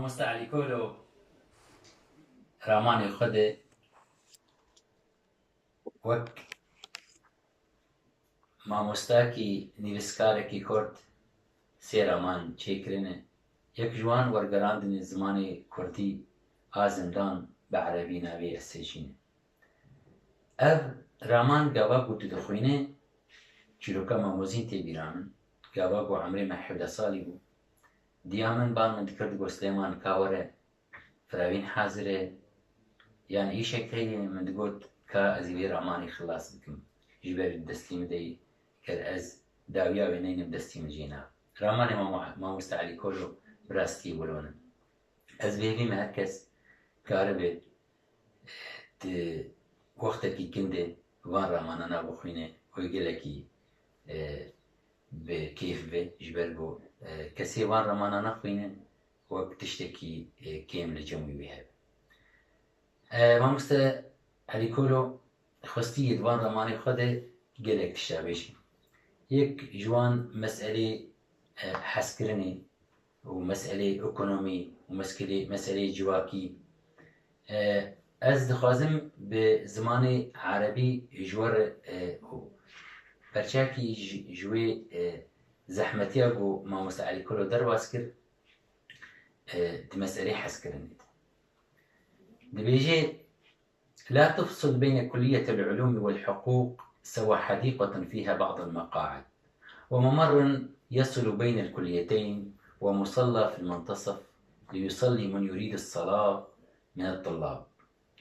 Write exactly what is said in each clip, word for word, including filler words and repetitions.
Mamoste Elî Kolo ramanê xwe de wek mamostakî, nivîskarekî kurd sê raman çêkirine. Yek ji wan wergerandinê zimanê kurdî a zindan bi erebî navê Essecîn e. Ev raman gava ku tu dixwîne, çîroka me mezin tê bîra min. Gava ku emrê me hevdeh salî bû. Diya min bar min dikir, digot, Silêman, ka were, firavîn hazir e. Yan îşek heye, min digot, ka ez ê vê ramanê xilas bikim. Ji ber destî min de, ger ez dawiya wê neynim, destî min jê nabe. Ramanê Mamo-, Mamoste Elî Kolo bi rastî wilo ne. Ez bi hêvî me her kes karibe di wextekî kin de van ramanana bixwîne, wê gelekî, e, bi kêf be, ji ber ku, e, kesê van ramanana xwîne wek tiştekî, e, kêm li cem wî wê hebe. E, Mamoste Elî Kolo xwestî yê di van ramanê xwe de gelek tişta bêjî. Yek ji wan meselê, e, hezkirinê û meselê ekonomî û meskelê-, meselê civakî. E, ez dixwazim bi zimanê erebî ji we re, e, û perçakî ji, ji wê, e, zehmetiya ku Mamoste Elî Kolo derbas kir, e, di meselê hezkirinê de. Dibêje, لا تفصل بين كلية العلوم والحقوق سوى حديقة فيها بعض المقاعد، وممر يصل بين الكليتين، ومصلى في المنتصف ليصلي من يريد الصلاة من الطلاب.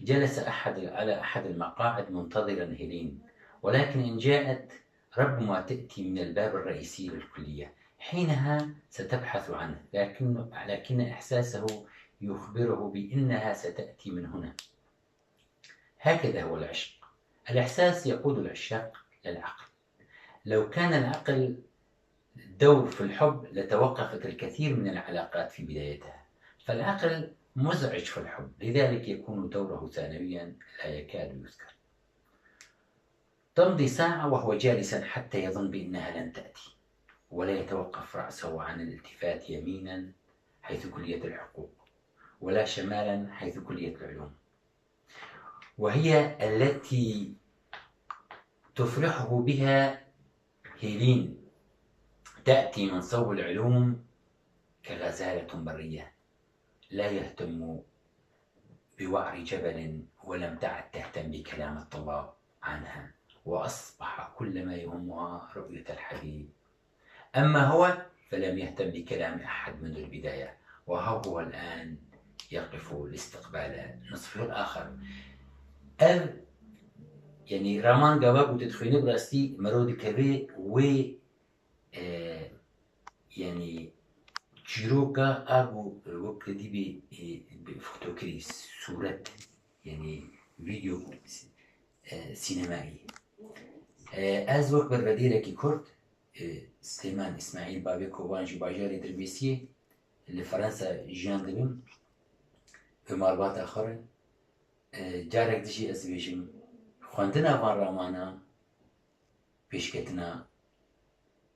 جلس أحد على أحد المقاعد منتظرا هيلين، ولكن إن جاءت ربما تأتي من الباب الرئيسي للكلية، حينها ستبحث عنه، لكن، لكن إحساسه يخبره بأنها ستأتي من هنا. هكذا هو العشق. الإحساس يقود العشاق للعقل. لو كان العقل دور في الحب لتوقفت الكثير من العلاقات في بدايتها. فالعقل مزعج في الحب، لذلك يكون دوره ثانويا لا يكاد يذكر. تمضي ساعة وهو جالسا حتى يظن بأنها لن تأتي، ولا يتوقف رأسه عن الالتفات يمينا حيث كلية الحقوق، ولا شمالا حيث كلية العلوم، وهي التي تفرحه بها هيلين، تأتي من صوب العلوم كغزالة برية، لا يهتم بوعر جبل، ولم تعد تهتم بكلام الطلاب عنها، وأصبح كل ما يهمها رؤية الحبيب. أما هو فلم يهتم بكلام أحد منذ البداية، وها هو الآن يقف لاستقبال نصفه الآخر. Ev, yanî raman gava ku tu dixwînî, bi rastî mero dikeve wê, e, yanî çîroka a ku wek dî bê, e, bi fotokirî, sûret, yanî vîdeo, e, sînemayî. E, ez wek bervedêrekî kurd, e, Silêman Îsmaîl, bavê Koban, ji bajarê Dirbêsiyê li Fransa jiyan dibim. Bi malbata xwe re, e, carek dijî ez dibêjim, xwendina van ramana pêşketina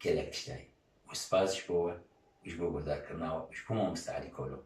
gelek tiştayî. Û spas ji bo we û ji bo guhdarkirina we û ji bo Mamoste Elî Kolo.